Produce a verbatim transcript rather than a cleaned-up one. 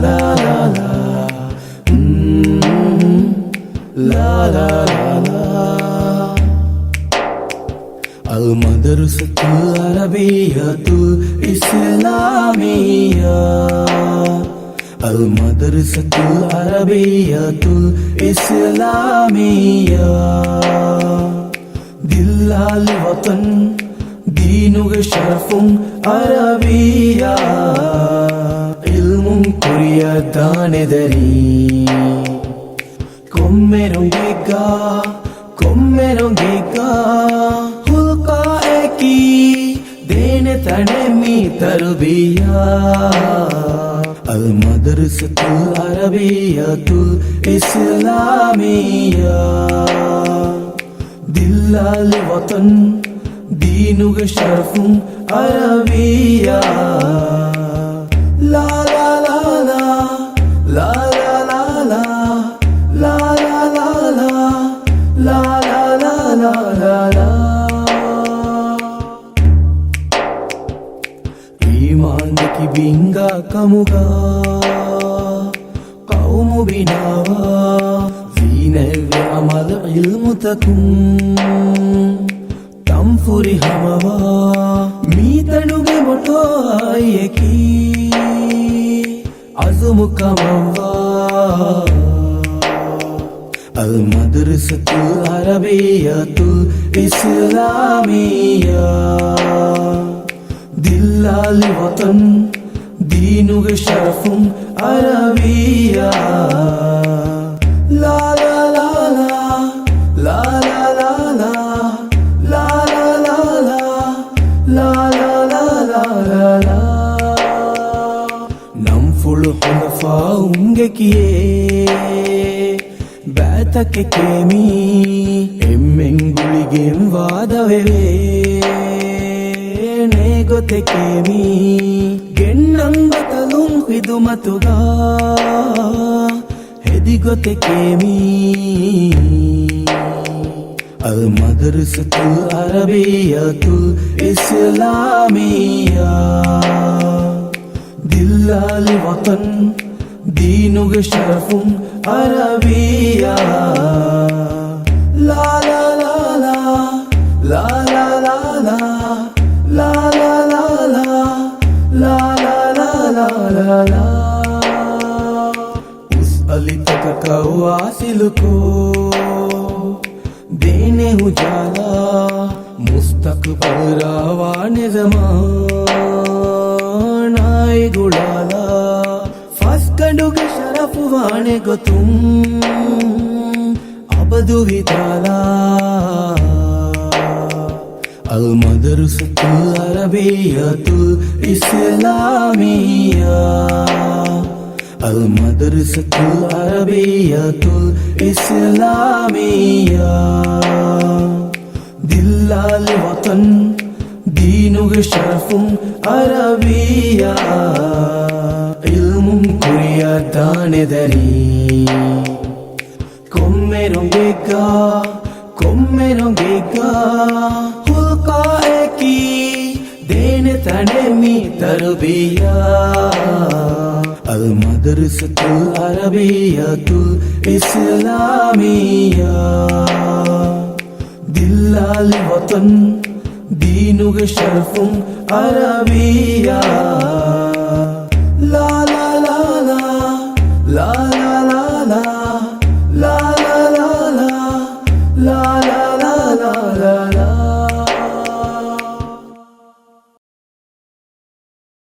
ލާ، ލާ، ލާ. މް، ލާ، ލާ، ލާ، ލާ. المدرسة العربية الإسلامية. المدرسة العربية الإسلامية. ދިއްލާލި ވަޠަން، ދީނުގެ ޝަރަފުން އަރަބިއްޔާ، ޢިލްމުން ކުރިއަށް ދާނެ ދަރީ. ކޮންމެ ރޮނގެއްގަ، ކޮންމެ ރޮނގެއްގަ، ހުލްކާއެކީ ދޭނެ ތަނެއް މީ ތަރުބިއްޔާ. المدرسة العربية الإسلامية. ދިއްލާލި ވަޠަން، ދީނުގެ ޝަރަފުން އަރަބިއްޔާ. ލާ، ލާ، ލާ، ލާ. ލާ، ލާ، ލާ، ލާ. ލާ، ލާ، ލާ، ލާ. އީމާންދެކި ބިންގާ ކަމުގަ ޤައުމު ބިނާވާ، ޒީނަތްވެ ޢަމަލު ޢިލްމުތަކުން ތަންފުރި ހަމަވާ، މީ ތަނުގެ މޮޓޯއާއެކީ ޢަޒުމު ކަމަށްވާ. المدرسة العربية الإسلامية. ދިއްލާލި ވަޠަން، ދީނުގެ ޝަރަފުން އަރަބިއްޔާ. ލާ، ލާ، ލާ، ލާ. ލާ، ލާ، ލާ، ލާ. ނަންފުޅު ހުނަފާއުންގެ ކިޔޭ ބައިތަކެކޭ މީ. އެންމެން ގުޅިގެން ވާދަވެވޭ ނޭގޮތެކޭ މީ. ގެންނަން ބަތަލުން ޚިދުމަތުގަ ހެދި ގޮތެކޭ މީ. المدرسة العربية الإسلامية. ދިއްލާލި ވަޠަން، ދީނުގެ ޝަރަފުން އަރަބިއްޔާ. ލާ، ލާ، ލާ، ލާ. ލާ، ލާ، ލާ، ލާ. ލާ، ލާ، ލާ، ލާ. ލާ، ލާ، ލާ، ލާ. އުސް އަލިތަކަކަށް ވާސިލުކޮށް، ދޭނެ އުޖާލާ، މުސްތަޤްބަލް ރާވާނެ ޒަމާނާއެއް ގުޅާލާ. ފަސްގަނޑުގެ ޝަރަފުވާނެ ގޮތުން އަބަދު ވިދާލާ. المدرسة العربية الإسلامية. المدرسة العربية الإسلامية. ދިއްލާލި ވަޠަން، ދީނުގެ ޝަރަފުން އަރަބިއްޔާ. ޢިލްމުން ކުރިއަށް ދާނެ ދަރީ. ކޮންމެ ރޮނގެއްގަ، ކޮންމެ ރޮނގެއްގަ، ހުލްކާއެކީ ދޭނެ ތަނެއް މީ ތަރުބިއްޔާ. المدرسة العربية الإسلامية. ދިއްލާލި ވަޠަން، ދީނުގެ ޝަރަފުން އަރަބިއްޔާ.